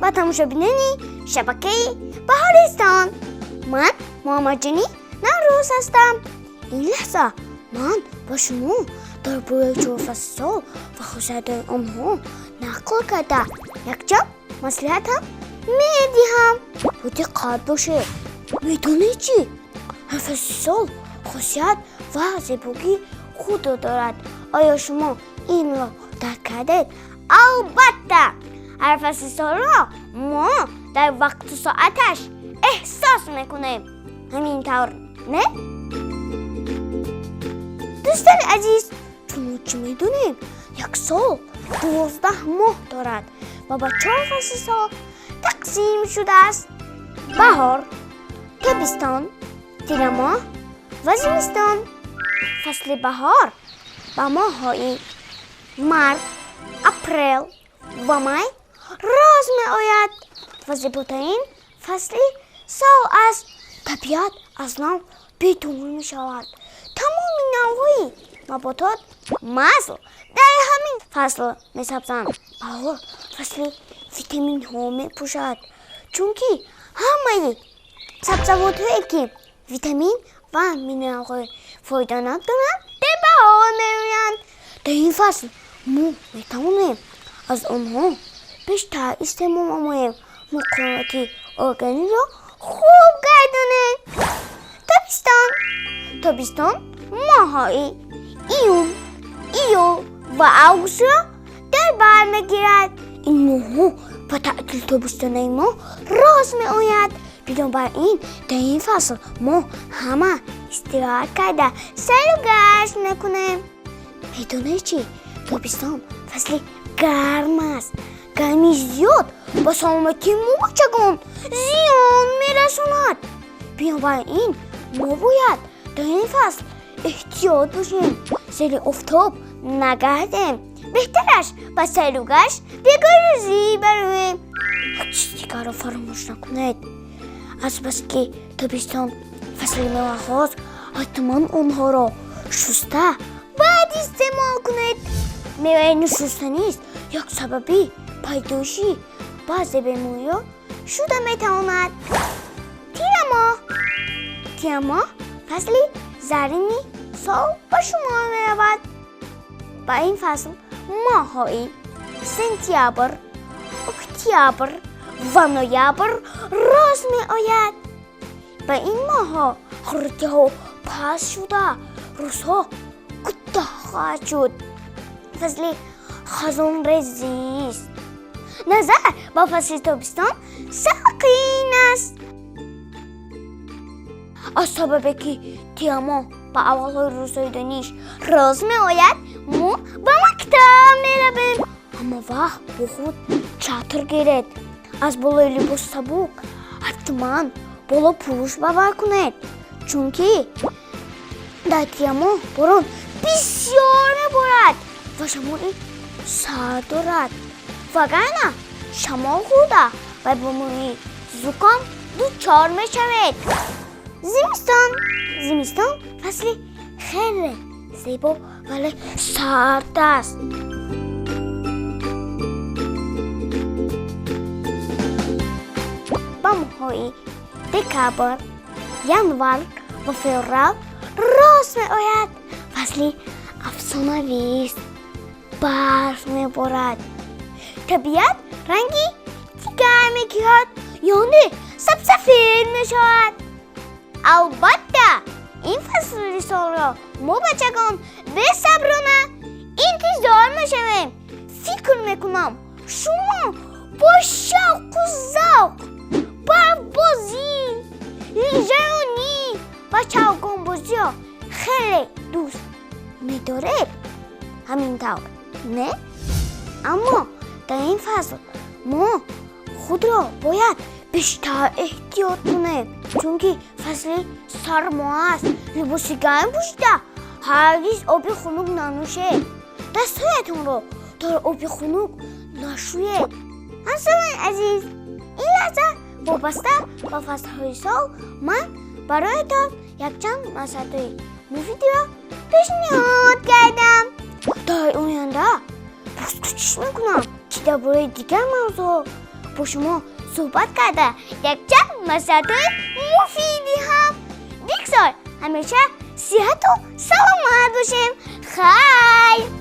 Ва тамошобинони шабакаи Баҳористон. Ман Муҳаммадҷони Наврӯз ҳастам. Ин лаҳза ман ба шумо дар бораи чор фасли сол ва хусусиятҳои онҳо нақл карда, якчанд маслиҳатам медиҳам. Бо диққат бошед. Медонед чӣ? Ҳар фасли сол хусусият ва зебогии худро дорад. Оё шумо инро дарк кардед? Албатта, ҳар фасли солро мо дар вақту соаташ эҳсос мекунем. Ҳамин тавр, не? Дӯстони азиз, шумо чӣ медонед? Як сол 12 моҳ дорад ва ба чор фасли сол тақсим шудааст: баҳор, тобистон, тирамоҳ ва зимистон. Фасли баҳор ба моҳҳои март, апрел ва май роз меояд ва зеботарин фасли сол аст. Табиат аз нав бедор мешавад. Тамоми навъҳои наботот маҳз дар ҳамин фасл месабзанд. Баҳор фасли витаминҳо мепӯшад, чунки ҳамаи сабзавотҳое, ки витамин ва минералҳои фоиданок доранд, дар баҳор мерӯянд. Дар ин фасл мо метавонем аз онҳо бештар истеъмол намоем, муқовимати организмро хуб гардонем. Тобистон. Тобистон моҳҳои июн, июл ва августро дар бар мегирад. Ин моҳҳо ба таътили тобистонаи мо рост меояд. Бинобар ин дар ин фасл мо ҳама истироҳат карда, сайру гашт мекунем. Медонед чӣ? Тобистон фасли гарм аст. Гармии зиёд ба саломатии мо, бачагон, зиён мерасонад. Бинобар ин мо бояд дар ин фасл эҳтиёт бошем, зери офтоб нагардем. Беҳтараш ба сайру гашт бегоҳирӯзӣ бароем. Як чиз дигарро фаромӯш накунед: азбаски тобистон фасли меваҳост, ҳатман онҳоро шуста, баъд истеъмол кунед. Меваи ношуста низ як сабаби пайдоиши баъзе бемориҳо шуда метавонад. Тирамоҳ. Тирамоҳ фасли заррини сол ба шумор меравад. Ба ин фасл моҳҳои сентябр, октябр ва ноябр рост меояд. Ба ин моҳҳо ҳарорати ҳаво паст шуда, рӯзҳо кӯтоҳ хоҳад шуд. Фасли хазонрезист. Назар ба фасли тобистон салқин аст. Аз сабабе ки тирамоҳ ба аввалҳои рӯзҳои дониш рост меояд, мо ба мактаб меравем. Ҳама вақт бо худ чатр гиред. Аз болои либоси сабук ҳатман болопӯш бавар кунед, чунки дар тирамоҳ борон бисёр меборад ва шамоли сард дорад, вагарна шамол хӯрда ба бемории зуком дучор мешавед. Зимистон. Зимистон фасли хеле зебо, вале сард аст. Ба моҳҳои декабр, январ ва феврал рост меояд. Фасли афсонавист. Барф меборад, табиат ранги дигар мегирад, яъне сабсафед мешавад. Албатта, ин фасли солро мо, бачагон, бесаброна интизор мешавем. Фикр мекунам, шумо бо шавқу завқ барфбозӣ, лижаронӣ ва чавгонбозиро хеле дӯст медоред. Ҳамин тавр, не? Аммо дар ин фасл мо худро бояд бештар эҳтиёт кунем, чунки фасли сармо аст. Либоси гарм пӯшида, ҳаргиз оби хунук нанӯшед, дастҳоятонро дар оби хунук нашӯед. Ҳамсарони азиз, ин лаҳза вобаста ба фаслҳои сол ман бароятон якчанд маслиҳатҳои муфидиро пешниҳод кардам. Дар оянда боз кӯшиш мекунам, ки дар бораи дигар мавзӯъҳо Бо шумо суҳбат карда, якчанд маслиҳатҳои муфид диҳам. Бигзор ҳамеша сиҳату саломат бошем. Хайр.